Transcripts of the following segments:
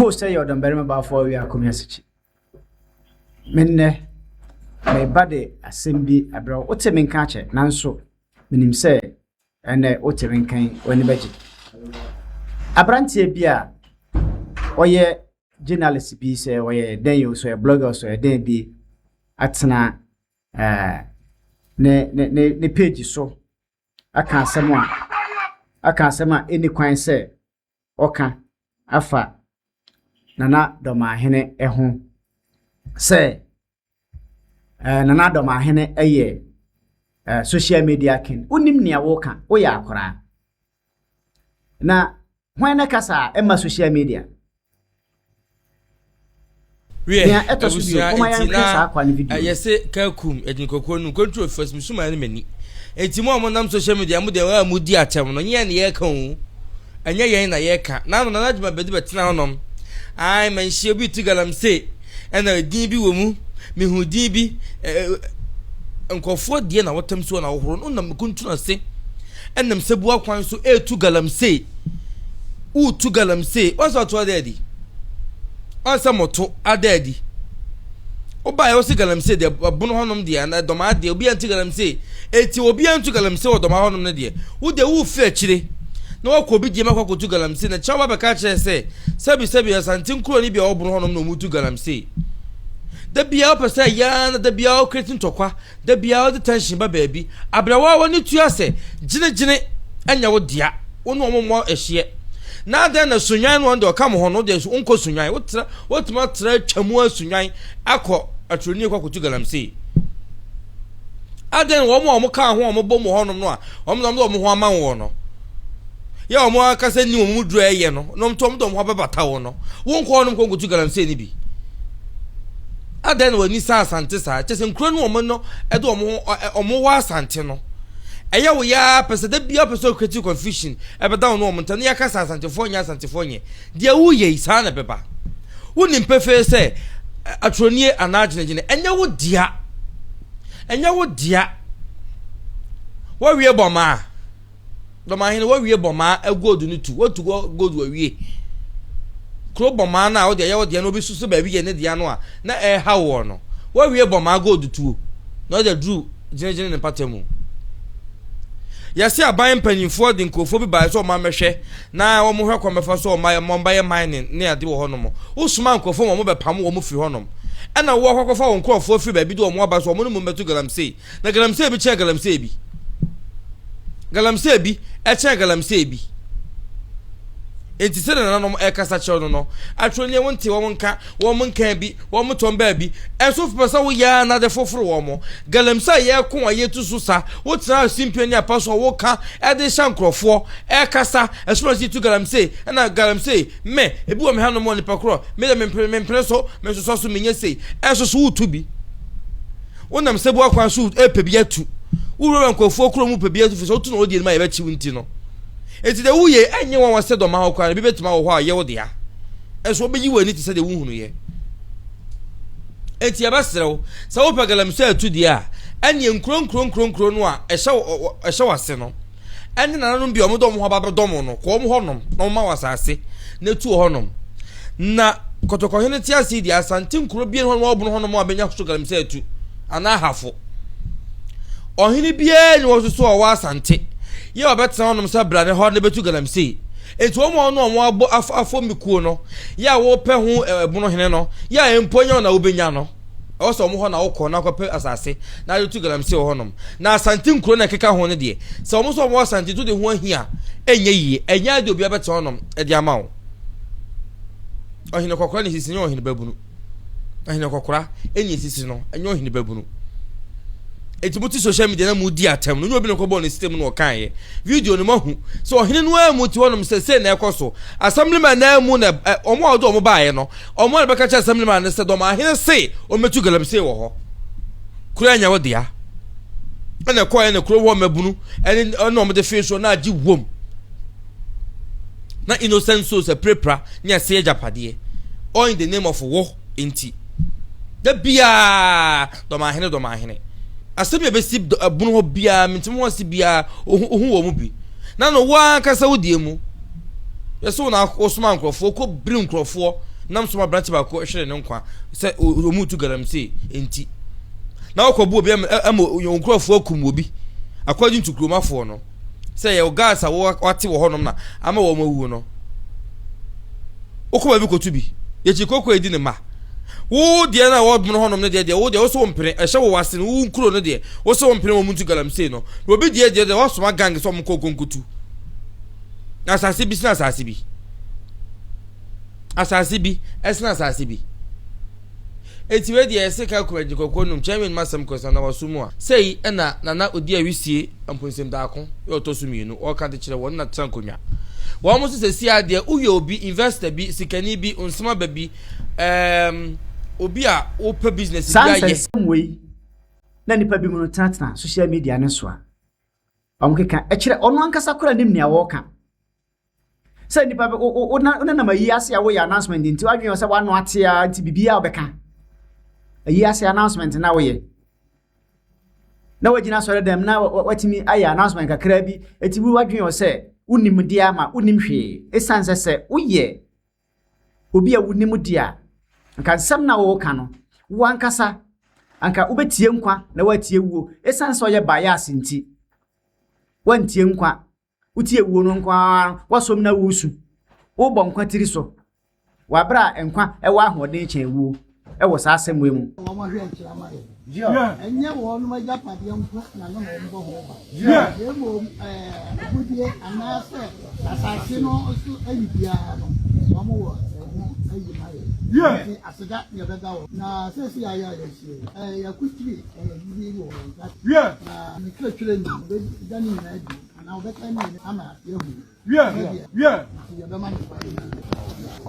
Host yɛ ɔdɔmbarima baafo a ɔwɔ akonnwa sikyi. Me nnɛ, mereba de asɛm bi abrɛ wo. Wote me nka akyɛ, nanso menim sɛ ɛnnɛ wote me nka yi, w'ani bɛgye. Aberanteɛ bi a ɔyɛ journalist bi sɛ ɔyɛ dɛn o, sɛ ɔyɛ blogger o, sɛ ɔyɛ dɛn bi atena ɛɛ ne ne ne ne page so aka asɛm a ɛnni kwan sɛ ɔka afa Nana Dɔmaahene ho sɛ Nana Dɔmaahene yɛ social media king. Wonim nea woka, woyɛ akoraa. Na hwan na kasa a ɛma social media? Wiɛ, Nea ɛtɔ so bio, abusua momma nti yɛnhwɛ na saa akwa no video. Yɛse kakum agyinkokuo no nkonturo first mesuma ne m'ani. Nti mo a monam social media mo deɛ a modi atɛm no, nyɛ ne yɛka o, ɛnyɛ yɛn na yɛka. Na ano Nana Adwuma bɛdi bɛtena hɔnom ai manhyia obi tu galamsey, ɛna din bi wɔ mu, mehu din bi, nkurɔfoɔ deɛ na wɔtam so na wɔhoro no nam kuntun ase, ɛnam sɛbua kwan so ɛretu galamsey. Wotu galamsey wɔn sɛ ɔto ada adi, wɔn sɛ moto ada adi. Wobaeɛ wɔsi galamsey deɛ, ɛbono hɔnom deɛ ana dɔmaa deɛ, obi antu galamsey. Eti obi antu galamsey wɔ dɔmaa hɔnom no deɛ, wo deɛ wofiri akyire na wakɔ obi deɛ ma akɔ akɔtu galamsey na kyɛw ba bɛka kyerɛ sɛ sɛbi sɛbi Asante nkuro ni bi a wɔbono hɔnom na wɔn tu galamsey. Da biara wopɛ sɛ yaa na da biara wocreate ntɔkwa, da biara wode tension ba baabi. Abrɛwa a wɔne tua sɛ gyinagyina ɛnyɛ wo dea, wo ne wɔn mmɔ ɛhyeɛ. Na adɛn na Sunwan no, ɔno deɛ ɔka mo ho no deɛ, wonkɔ Sunwan, wotra wotumi atra atwa mu asunwan akɔ aturoni kɔ akɔtu galamsey? Adɛn, wɔn a wɔn kaa ho a wɔn bɔ mu hɔnom no a wɔn na wɔn de wɔn ho ama wɔn no yɛ wɔn ankasa ni wɔn mu duro ɛyɛ no na wɔn to wɔn de wɔn ho abɛbata wɔn no, wonkɔ hɔnom kɔ nkɔtu galamsey no bi? Adɛn na wɔn ani sa Asante saa kyɛ sɛ nkuro no wɔn no ɛde wɔn ho wɔn wɔ Asante no ɛyɛ wo yaa pɛ sɛ da biara pɛ sɛ ɔcreate confusion ɛbɛda wɔn ne wɔn ntam ne yɛaka sɛ Asantefoɔ nyɛ, Asantefoɔ nyɛ deɛ woyɛ yi saa na ɛbɛba. Wonim pefee sɛ atronie anaa gyinagyina ɛnyɛ wo dea, ɛnyɛ wo dea. Wɔwie bɔmaa dɔmahene, wɔwie bɔmaa gold no tu, wɔtu gold, wɔwie kuro bɔmaa no a wode ɛyɛ wo dea no, obi soso baabi yɛ ne dea no a na ɛha wɔ no. Wɔwie bɔmaa gold tuo na ɔde duru gyinagyina ne mpata mu. Yɛsi aban mpanyinfoɔ de nkurɔfoɔ bi baeɛ sɛ ɔmo amɛhwɛ na wɔn hwɛ kwan bɛfa so ɔmo ayɛ ɔmo bayɛ mining ne ade wɔ hɔnom. Wosoma nkurɔfoɔ ma wɔn bɛpam wɔn firi hɔnom, ɛna wɔn akɔkɔfa wɔn nkurɔfoɔ firi baabi de wɔn aba so wɔn ne mu bɛto galamsey. Na galamsey bi kyɛn galamsey bi, galamsey bi ɛkyɛn galamsey bi. Nti sɛ nananom ɛkasa kyerɛ no, atwerɛ wɔn nte wɔn nka, wɔn nka bi, wɔn tɔn baabi ɛnso pɛ sɛ woyɛ anade foforo. Wɔn galamsey a yɛko a yɛtu so sa, wotena simpie ne apa so a woka ɛde hyɛ nkurɔfoɔ ɛkasa ɛsoma si tu galamsey. Ɛna galamsey mɛ ebi wɔ me hanom wɔ nipa korɔ me de mempere mempere so mensosɔ so menyɛ sei. Ɛnso so wotu bi, wonam sɛ bu akwan so ɛpɛ bi atu, wowura nkurɔfoɔ kuro mu pɛ bi atu fi sɛ wotu na wodi anim a yɛbɛkyi wo. Nti no enti deɛ woyɛ ɛnyɛ wɔn sɛ dɔma hɔ koraa no bi bɛtumi awɔ hɔ a yɛ wo dea, ɛnso wɔbɛyi wɔ ani te sɛ deɛ wohunu yɛ. Enti yɛbɛsrɛ wo sɛ wopɛ galamsey atu deɛ a, ɛneɛ nkuro nkuro nkuro nkuro no a ɛhyɛ wase no ɛne nananom bi a wɔde wɔn ho aba bɛdɔm no, kɔ wɔn hɔnom na wɔma wɔ asase na etu wɔ hɔnom. Na Kɔtɔkɔhene te ase deɛ, Asante nkuro bi hɔ no wɔbono hɔnom a bɛnya so galamsey atu anaa Ahafo. Ɔhene biara ni wɔ so so a ɔwɔ Asante yɛ ɔbɛtena hɔnom sɛ bra ne hɔ ne bɛtu galamsey. Nti wɔn a wɔn a wɔabɔ afɔ mikuo no yɛ a wɔpɛ ho ɛbono hene no yɛ a mpo nyɛ wɔn na wɔbɛnya no, ɛwɔ sɛ wɔn hɔ na wɔkɔ na akɔpɛ asase na ade tu galamsey wɔ hɔnom. Na Asante nkuro na ɛkeka ho no deɛ, sɛ wɔn nso wɔn Asante to de ho ahia, ɛnyɛ yie, ɛnyɛ ade obi abɛtena hɔnom ɛde ama wo. Ɔhene kɔkora ne sisi nyɛ ɔhene babunu. Ɔhene kɔkora ɛne esisi no ɛnyɛ ɔhene babunu. Eti mo ti social media na mo di atɛm no, nyɛ obi na kɔbɔ ne system na ɔkan yɛ video no. Mo ahu sɛ ɔhene no ara mu ti hɔnom sɛ sei na ɛkɔ so. Assemblyman na mu na ɛ ɔmo a ɔde ɔmo baeɛ no, ɔmo a bɛka kyerɛ assemblyman no sɛ dɔm ahene se ɔmɛtu galamsey wɔ hɔ. Kura nyɛ wo dea, ɛna ɛkɔɛ na kuro hɔ mmabunu ɛne ɔmo de fee so na agye wom na innocent souls apirapira ne ɛsɛ agyapadeɛ, all in the name of wo. Nti da biara dɔm ahene dɔm ahene asɛm yɛ bɛsi ɛbono hɔ biara mentimi ho ase biara ohu wɔ mu bi na no wo ankasa wo deɛ mu yɛsɛ wo na wosoma nkurɔfoɔ kɔ biri nkurɔfoɔ. Nam so ma aberante baako hwere ne nkwa sɛ wɔn retu galamsey nti. Na wɔkɔbu obi ama wɔn nkurɔfoɔ akum obi according to kuromafoɔ no sɛ yɛ gas a wɔate wɔ hɔnom na ama wɔn awu no. Wokɔ baabi kɔtu bi yɛkyi koko edi ne mma. Wo deɛ na wɔbene hɔnom no deɛ deɛ wo deɛ wo so wo mpene ɛhyɛ wo wase no wo nkuro no deɛ wo so wo mpene wɔn ntu galamsey no. Na obi deɛ deɛ deɛ wɔasoma gang sɛ wɔn kɔ nkotu. Na asase bi sene asase bi. Asase bi sene asase bi. Eti wei deɛ ɛse ka kura gyikɔkɔ num kyɛn wei asɛm kɔsa na waso mu a. Sei ɛna Nana odi awisie mponsim daako yɛ ɔtɔ so mmienu ɔka de kyerɛ wɔn na tena nkonnwa. Wɔn nso sɛ si adeɛ woyɛ obi investor bi sikani bi nsoma ba bi um, obi a wopɛ business bi Saa ayɛ. nsɛnsɛm wei na nnipa binom no tenatena social media no so a wɔkeka ɛkyerɛ ɔno ankasa koraa nim nea wɔreka. Sɛ nnipa bɛ wo wonenam ayi ase a woyɛ announcement nti wadwene sɛ wano ate a nti biribiara wobɛka. Ayi ase announcement na woyɛ. Na wagyina asɔre dɛm na watumi ayɛ announcement kakra bi eti wadwene sɛ wonim deɛ ama wonim hwee. Esiane sɛ sɛ woyɛ obi a wonim deɛ a anka nsɛm na wɔreka no wo ankasa anka wobɛtie nkwa na woatie wuo. Esiane sɛ ɔyɛ bias nti woantie nkwa wotie wuo no nko ara woasom na woresu wobɔ nkwa tiri so wɔ abere a nkwa ɛwɔ ahoɔden kyɛn wuo ɛwɔ saa asɛm wei mu. Wɔn ahwɛ akyerɛ ama yɛ. Ɛnyɛ wɔn agyapadeɛ nko na no na wɔn bɔ ho ban. Na mmom agodie anaasɛ asase no so ayi biara no, wɔn wɔ ɛho ayi ma yɛ. Nti aseda na yɛbɛda wɔn. Na sɛsi ayɛ a yɛahyia yi, yɛakotiri yiye wɔ wɔn nsa. Na ne kyerɛkyerɛ ni, wɔbɛda ne nyinaa adi anaa wɔbɛka ne nyinaa ama yɛahu. Sɛdeɛ nti yɛbɛma no kwan.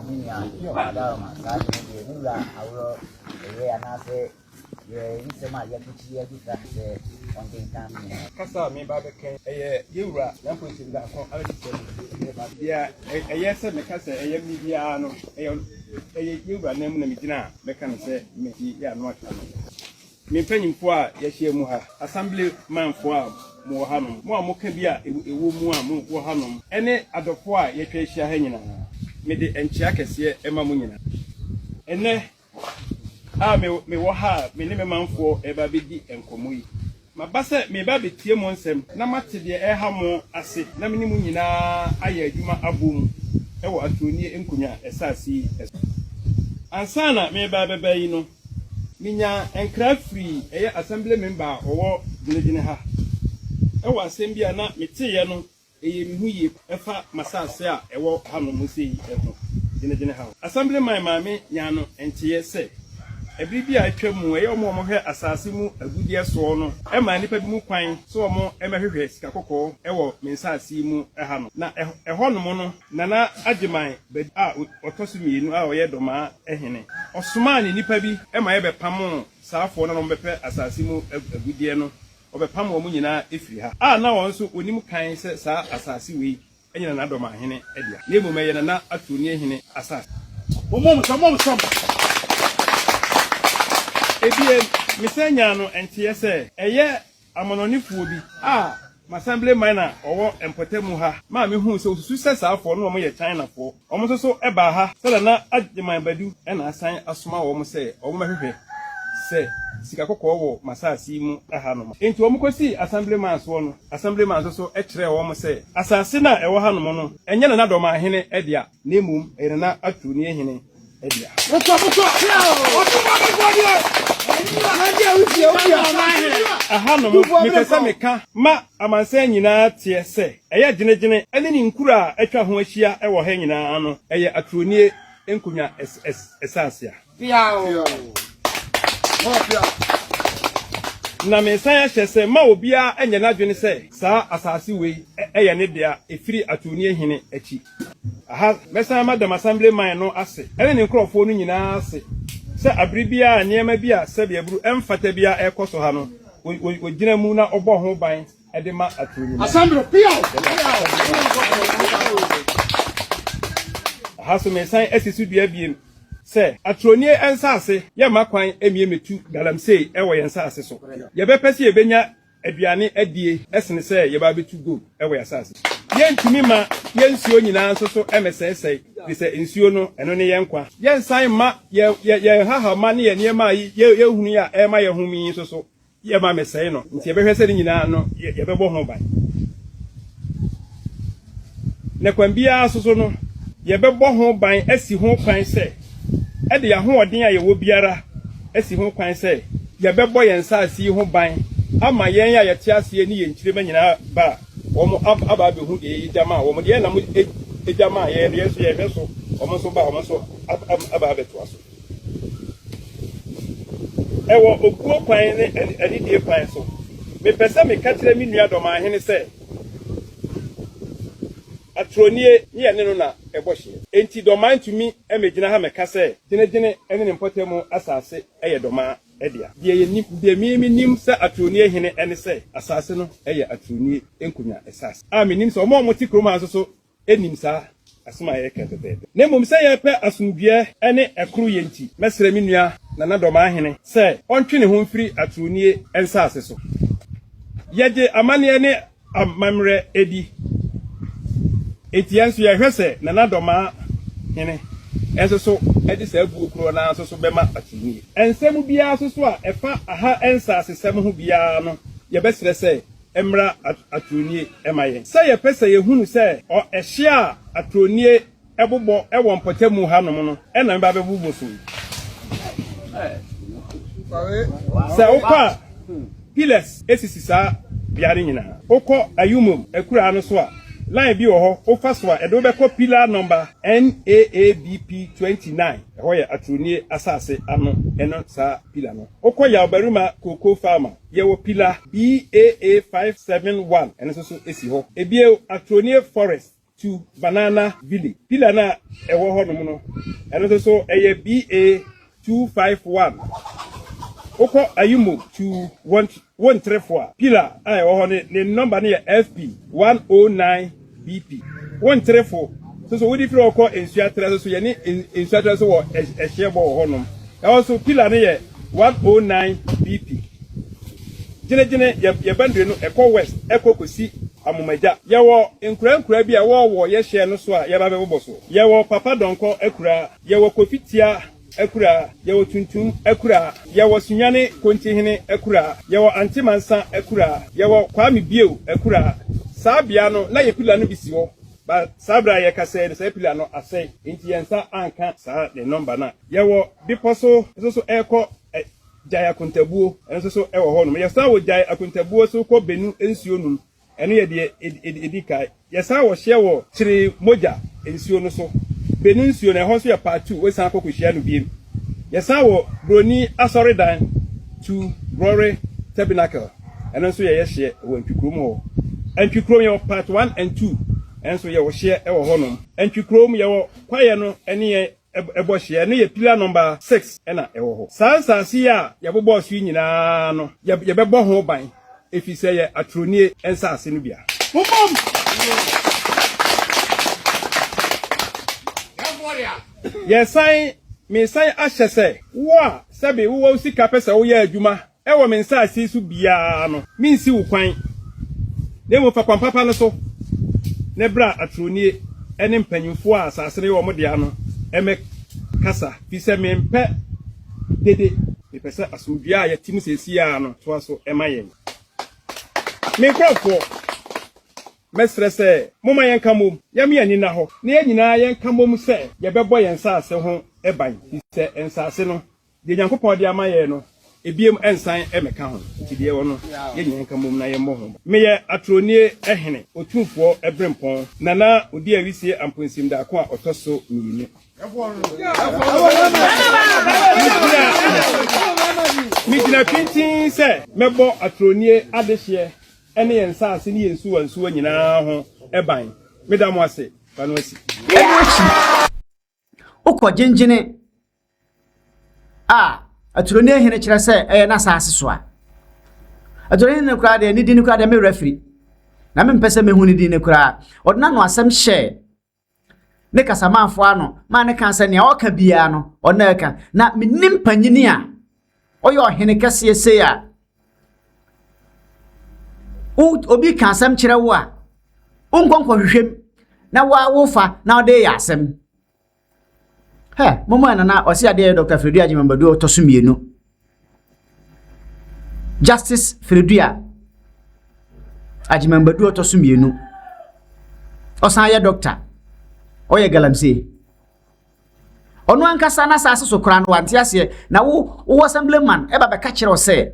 Me nua Adaroma, saa de no deɛ me wura aworɔ ɛyɛ anaasɛ yɛ nsɛm a yɛakukyiri agu fra sɛ ɔnkenkan me. Kasa a mereba abɛka yi, ɛyɛ yɛn wura Nyankopɔn Daako awerɛkyekyerɛ mu na ɛba. Deɛ ɛyɛ sɛ meka sɛ ɛyɛ me biara no, ɛyɛ ɛyɛ yɛn wura nan mu na megyina a mɛka no sɛ me yɛ ano atwa no. Me mpanyimfoɔ a yɛahyia mu ha, Assembly manfoɔ a mowɔ hanom, mo a moka bi a ɛwɔ mu a mowɔ hanom, ɛne adɔfoɔ a yɛatwa ahyia ha nyinaa, mede nkyea kɛseɛ ma mo nyinaa. Ɛnnɛ a me mewɔ ha a me ne me manfoɔ reba abɛdi nkɔmmɔ yi, maba sɛ mereba abɛtie mo nsɛm na mate deɛ ɛreha mo ase na me ne mo nyinaa ayɛ adwuma abom wɔ Atuonie Nkonnwa asase yi so. Ansa na mereba abɛba yi no, Menyaa nkra firii ɛyɛ Assembly member a ɔwɔ Gyinagyina ha wɔ asɛm bi a na meteeɛ no ɛyɛ me hu yie ɛfa m'asase a ɛwɔ hanom sei ho, Gyinagyina ha. Assembly man maame nyaa no nteeɛ sɛ ɛbere bi a atwa mu ɛyɛ wɔn a wɔhwɛ asase mu agudeɛ soɔ no maa nnipa bi mu kwan sɛ wɔn mmɛhwehwɛ sika kɔkɔɔ wɔ me nsase yi mu ha no na ɛhɔnom no Nana Agyeman Badu a ɔtɔ so mmienu a ɔyɛ Dɔmaa hene, ɔsomaa ne nnipa bi ma yɛbɛpamoo saafoɔ no a na wɔbɛpɛ asase mu agudeɛ no, wɔbɛpam wɔn nyinaa firii ha, a na wɔn nso wɔnim kan sɛ saa asase wei nyɛ Nana Dɔmaa hene dea, na mmom ɛyɛ Nana Atuonie hene asase. Ebiem, mesan nyaa no nteɛ sɛ ɛyɛ Amanɔnefoɔ bi a m'assembly man a ɔwɔ mpɔtamu ha maa me huu sɛ wɔsusu sɛ saa foɔ no wɔn yɛ China foɔ. Wɔn nso so baa ha sɛ Nana Agyeman Badu na asan asoma wɔn sɛ wɔn mmɛhwehwɛ sɛ sika kɔkɔɔ wɔ m'asaase yi mu ha nom. Enti wɔn kɔsii assembly man soɔ no, assembly man nso so kyerɛɛ wɔn sɛ asaase no a ɛwɔ ha nom no ɛnyɛ Nana Dɔmahene dea na mmom ɛyɛ Nana Atuoniehene dea. Ɛhanom, mepɛ sɛ meka ma amansan nyinaa teɛ sɛ, ɛyɛ gyenegyene ne ne nkuro a atwa ho ahyia wɔ ha nyinaa no, ɛyɛ aturonie nkonnwa asase a. Na meresan ahyɛ sɛ mma obiara nyɛ n'adwene sɛ saa asase wei yɛ ne dea ɛfiri aturonie hene akyi. Aha, mɛsan ama dɛm Assembly man no ase ne ne nkorɔfoɔ no nyinaa ase sɛ abere biara a nneɛma bi a sɛbe aburu ɛmfata biara ɛrekɔ so ha no, wɔgyina mu na wɔbɔ ho ban de ma aturo nyinaa. Assembly, piaw! Aha so mesan asi so dua biem sɛ aturonie nsaase yɛmma kwan mmie mmetu galamsey wɔ yɛn nsaase so. Yɛbɛpɛ sɛ yɛbɛnya aduane adie sene sɛ yɛba abɛtu gold wɔ yɛn asase so. Yɛntumi mma yɛn nsuo nyinaa nso so mmɛsɛesɛe, ɛfiri sɛ nsuo no, ɛno ne yɛn nkwa. Yɛnsan mma yɛn yɛn nhahamma ne yɛn nneɛma a yɛhunu yi a ɛrema yɛhome yi nso so yɛmma mmɛsɛe no. Nti yɛbɛhwɛ sɛ ne nyinaa no yɛbɛbɔ ho ban. Na kwan biara so so no, yɛbɛbɔ ho ban asi ho kwan sɛ, ɛde yɛn ahoɔden a yɛwɔ biara asi ho kwan sɛ yɛbɛbɔ yɛn nsase yi ho ban ama yɛn a yɛte aseɛ ne yɛn nkyirimma nyinaa ba a wɔn aba abɛhu deɛ yɛgya maa wɔn, deɛ yɛnam gya maa yɛn no, yɛn nso yɛhwɛ so, wɔn nso ba a wɔn nso aba abɛtoa so. Ɛwɔ obuo kwan ne anidie kwan so, mepɛ sɛ meka kyerɛ me nua Dɔmahene sɛ, Atorɔnie ne yɛne no na ɛbɔ hyeɛ. Enti Dɔmaa ntumi mmɛgyina ha mmɛka sɛ Gyenegyene ne ne mpɔtamu asase yɛ Dɔmaa dea. Deɛ yɛnim, deɛ me menim sɛ Atorɔnie hene ne sɛ asase no yɛ Atorɔnie nkonwa asase. A menim sɛ wɔn a wɔte kurom ha nso so nim saa asɛm a yɛreka yi pɛpɛɛpɛ. Na mmom sɛ yɛrepɛ asomdwoeɛ ne ɛkoroyɛ nti, mɛsrɛ me nua Nana Dɔmaahene sɛ ɔntwe ne ho mfiri Atorɔnie nsase so. Yɛgye amanneɛ ne amammerɛ di. Enti yɛn nso yɛhwɛ sɛ Nana Dɔmaa Hene nso so de saa buo korɔ no ara nso so bɛma Akyinnyie. Nsɛm biara nso so a ɛfa aha nsaasesɛm ho biara no yɛbɛsrɛ sɛ ɛmmra Aturoni ma yɛn. Sɛ yɛpɛ sɛ yɛhunu sɛ ɛhye a Aturoni bobɔ wɔ mpɔtamu hanom no na meba abɛbobɔ so yi. Sɛ wokɔ a, pillars sisi saa bea no nyinaa. Wokɔ Ayumum akuraa no so a, line bi wɔ hɔ, wofa so a, ɛde wo bɛkɔ pillar number NAABP 29. Ɛhɔ yɛ Aturoni asase ano ɛno saa pillar no. Wokɔ Yawbarima Cocoa Farm a, yɛwɔ pillar BAA 571, ɛno nso so si hɔ. Ebio, Aturoni Forest to Banana Village. Pillar no a ɛwɔ hɔnom no, ɛno nso so ɛyɛ BA 251. Wokɔ Ayumo to Wontrefo a, pillar a ɛwɔ hɔ no, ne nɔmba no yɛ FP 109 BP. Wontrefo nso so wode firi hɔ kɔ Nsuatrɛ nso so, yɛne Nsuatrɛ nso wɔ ɛhyeɛbɔ wɔ hɔnom. Ɛhɔ nso pillar no yɛ 109 BP. Gyene-gyene yɛ yɛ boundary no ɛkɔ west ɛkɔ kɔsi Amomagya. Yɛwɔ nkuraa nkuraa bi a ɛwɔ wɔ yɛ hyɛ no so a yɛba bɛbobɔ so. Yɛwɔ Papa Dɔnkɔ akuraa, yɛwɔ Kofi Tia akuraa, yɛwɔ Tuntum akuraa, yɛwɔ Sunyani Kontihene akuraa, yɛwɔ Ante Mansa akuraa, yɛwɔ Kwame Bio akuraa. Saa bea no na yɛ pillar no bi si hɔ but saa berɛ a yɛkasa yi no saa pillar no asɛe nti yɛn nsa anka saa ne number no a. Yɛwɔ bepɔ so nso so ɛrekɔ Gyae akontabuo, ɛno nso so wɔ hɔnom. Yɛsan wɔ gyae akontabuo so kɔ Benu nsuo num, ɛno yɛ deɛ ɛdi kae. Yɛsan wɔ hyeɛ wɔ Kyere Mogya nsuo no so, Benu nsuo no, ɛhɔ nso yɛ part 2, wosan kɔ kɔhyia no biem. Yɛsan wɔ Broni Asɔredan to Glory Tabernacle, ɛno nso yɛyɛ hyeɛ wɔ Antwikurom hɔ. Antwikurom yɛwɔ part 1 and 2, ɛno nso yɛwɔ hyeɛ wɔ hɔnom. Antwikurom yɛwɔ kwaeɛ no ne yɛn ɛbɔ hyeɛ, ɛno yɛ pillar number 6 na ɛwɔ hɔ. Saa nsase yi a yɛbobɔɔ so yi nyinaa no, yɛbɛbɔ ho ban ɛfiri sɛ ɛyɛ atorɔnie nsase no bia. Yɛsan, mesan ahyɛ sɛ, wo a sɛbe wowɔ wo sika pɛ sɛ woyɛ adwuma Wɔ me nsase yi so biara no, merensi wo kwan, na mmom fa kwan papa no so, na bra atorɔnie ne mpanimfoɔ a asase no yɛ wɔn dea no mmɛkasa, ɛfiri sɛ mempɛ dede, mepɛ sɛ asomdwoeɛ a yɛte mu seesei ara no toa so ma yɛn. Me nkurɔfoɔ, mɛsrɛ sɛ momma yɛnka mmom, yɛmma yɛn ani nna hɔ, na yɛn nyinaa yɛnka mmom sɛ yɛbɛbɔ yɛn nsase ho ban, ɛfiri sɛ nsase no, Deɛ Nyankopɔn de ama yɛn no, ebiem nsan mmɛka ho. Nti deɛ ɛwɔ no, yɛn nyinaa nka mmom na yɛmmɔ ho ban. Meyɛ Atorɔnie hene, Otumfoɔ Berempɔn, Nana Odiawisie Amponsim Daako a ɔtɔ so mmienu. Megyina pintinn sɛ mɛbɔ Atorɔnie adehyeɛ ne yɛn nsaase ne yɛn nsuwansuwa nyinaa ho ban. Meda mo ase. Fa no asi. Ɛno akyi, Wokɔ gyengyene a aturoni hene kyerɛ sɛ ɛyɛ n'asaase so a, aturoni hene koraa deɛ ne din koraa deɛ me werɛ firi na mempɛ sɛ mehu ne din no koraa. Ɔde n'ano asɛm hyɛɛ ne kasamanfoɔ ano maa ne kaa sɛ nea ɔka biara no ɔno ɛka. Na menim panyini a ɔyɛ ɔhene kɛseɛ sei a obi ka asɛm kyerɛ wo a. Wonkɔ nkɔhwehwɛ mu na woa wofa na wode yɛ asɛm. Hɛ, momo nana ɔse adeɛ yɛ Dr. Fredua Agyemang-Badu ɔtɔ so mmienu. Justice Fredua Agyemang-Badu ɔtɔ so mmienu. Ɔsan yɛ doctor. Ɔyɛ galamsey. Ɔno ankasa n'asase so koraa no wante aseɛ na wo wo assemblyman ɛba bɛka kyerɛ wo sɛ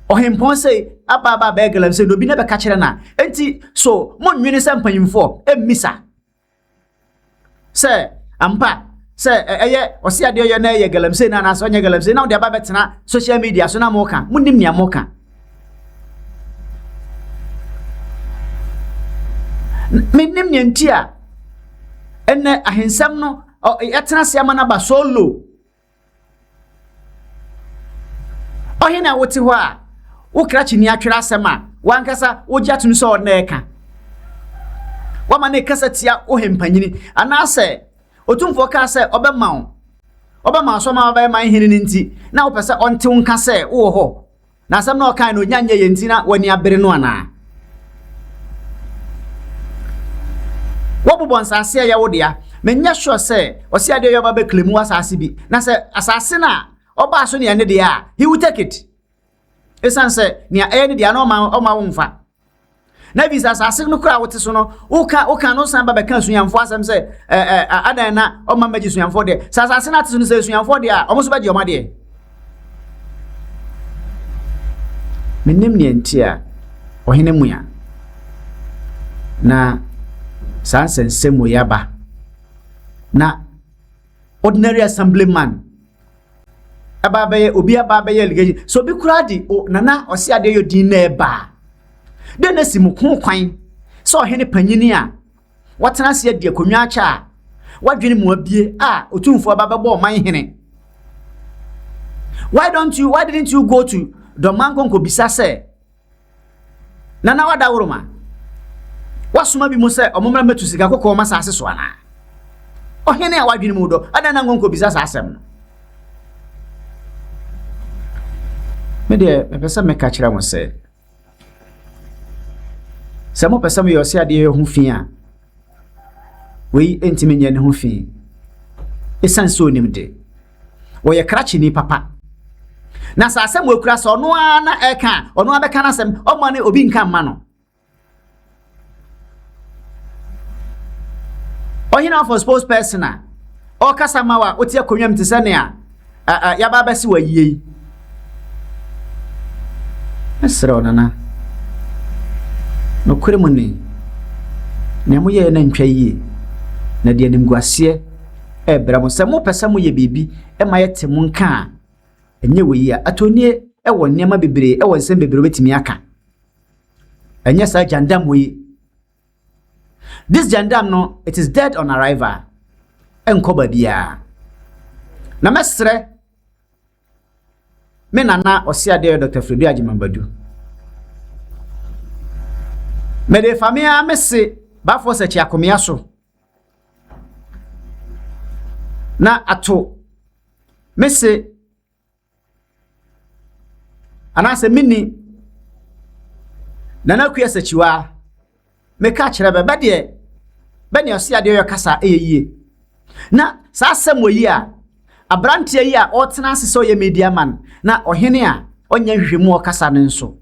ɔhempɔn sɛ aba aba bɛyɛ galamsey na obi na bɛka kyerɛ na enti so monnwene sɛ mpanyimfoɔ mmisa sɛ ampa sɛ ɛyɛ ɔse adeɛ ɔyɛ na ɛyɛ galamsey na anaasɛ ɔnyɛ galamsey na wode aba bɛtena social media so na moka monnim nea moka. Mennim nea nti a ɛnɛ ahensɛm no yɛtena ase ama no aba so low. Ɔhene a wote hɔ a wo krakyeni atwerɛ asɛm a wankasa wogye atom sɛ ɔna ɛka. Wama ne kasa tia wo hempanyini anaasɛ otumfoɔ kaa sɛ ɔbɛma wo ɔbɛma wo so ma wabɛyɛ man hene no nti na wopɛ sɛ ɔnte wo nka sɛ wowɔ hɔ. Na asɛm na ɔkae no onya nyɛ yɛ nti na w'ani abere no anaa? Wɔbobɔ nsase a ɛyɛ wo dea. Menyɛ sure sɛ ɔse adeɛ yɛ ɔba bɛklemu w'asase bi. Na sɛ asase no a ɔbaa so ne ɛne deɛ a, he will take it. Ɛsiane sɛ nea ɛyɛ ne dea no ɔma ɔma wo mfa. Na ebi sɛ asase no koraa wote so no, woka woka no san ba bɛka asunyamfoɔ asɛm sɛ ɛ ɛ adan na ɔma mmɛgye sunyamfoɔ deɛ. Sɛ asase no ate so no sɛ asunyamfoɔ deɛ a, wɔn nso bɛgye wɔn adeɛ. Menim nea nti a ɔhene mua na saa nsɛnsɛm wei aba na ordinary assemblyman ɛba abɛyɛ obi aba abɛyɛ allegation sɛ obi koraa de o nana ɔse adeɛ yɛ din na ɛba a dɛn na si mo ko kwan sɛ ɔhene panyini a watena ase adi akonnwa akyɛ a wadwene mu abie a otumfoɔ aba bɛbɔ ɔman hene. Why don't you why didn't you go to Dɔmanko nkɔbisa sɛ Nana Wadaworoma wasoma bi mu sɛ ɔmo mmra mmɛtu sika kɔkɔɔ ma saase so anaa? Ɔhene a wadwene mu dɔ adan na nkɔnkɔbisa saa asɛm no. Me deɛ mepɛ sɛ meka kyerɛ mo sɛ Sɛ mopɛ sɛ moyɛ ɔse adeɛ ho fi a, wei ntumi nyɛ ne ho fi. Ɛsiane sɛ onim de, wɔyɛ krakyeni papa. Na sɛ asɛm wɔ kura sɛ ɔno ara na ɛka a, ɔno ara bɛka n'asɛm, ɔmma ne obi nka mma no. Ɔhene afɔ spokesperson a ɔrekasa ma wo a wote akonnwa mu te sɛ nea yɛaba abɛsi wɔ ayie yi. Mɛsrɛ wo nana, nokorɛ mu ni, nea moyɛeɛ no antwa yie, na deɛ animguaseɛ ɛrebrɛ mo. Sɛ mopɛ sɛ moyɛ biribi ma yɛte mo nka a, ɛnyɛ wei a. Atɔnnie wɔ nneɛma bebree, wɔ nsɛm bebree wobɛtumi aka. Ɛnyɛ saa gyandam wei. This gyandam no, it is dead on arrival. Ɛnkɔ baabiara. Na mɛsrɛ me nana ɔseadeɛ Dr. Fredu Agyemang-Badu. Mede fa me ara me se Bafoɔ Sakyi Akomea so na ato me se Anaasɛ menni Nana Akua Sakyiwaa, meka kyerɛ bɛ, bɛ deɛ, bɛ nea ɔse adeɛ ɔyɛ kasa ɛyɛ yie. Na saa asɛm wɔ yi a, aberanteɛ yi a ɔtena ase sɛ ɔyɛ media man, na ɔhene a ɔnyɛ nhwehwɛmu ɔkasa no nso,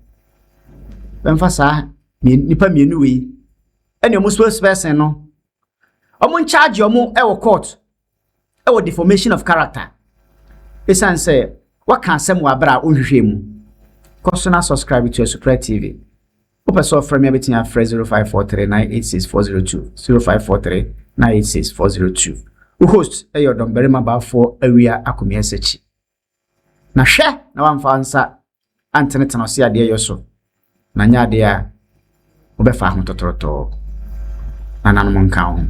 bɛmfa saa nnipa mmienu wei, ɛne ɔmo spokesperson no, ɔmo nkyagye ɔmo ɛwɔ court. wɔ deformation of character esiane sɛ waka asɛm wɔ abere a wonhwehwɛɛ mu. Kɔ so na subscribe to Asupra TV. Wopɛ sɛ ɔfrɛ me a bɛtumi afrɛ 0543 986 402 0543 986 402. Wo host yɛ ɔdɔmbarima baafoɔ Awia Akomea Sakyi. Na hwɛ na wamfa nsa antenetene ɔse adeɛ yɔ so, na nyɛ adeɛ a wobɛfa ho tɔtorɔtɔɔ. Nananom nka wo ho.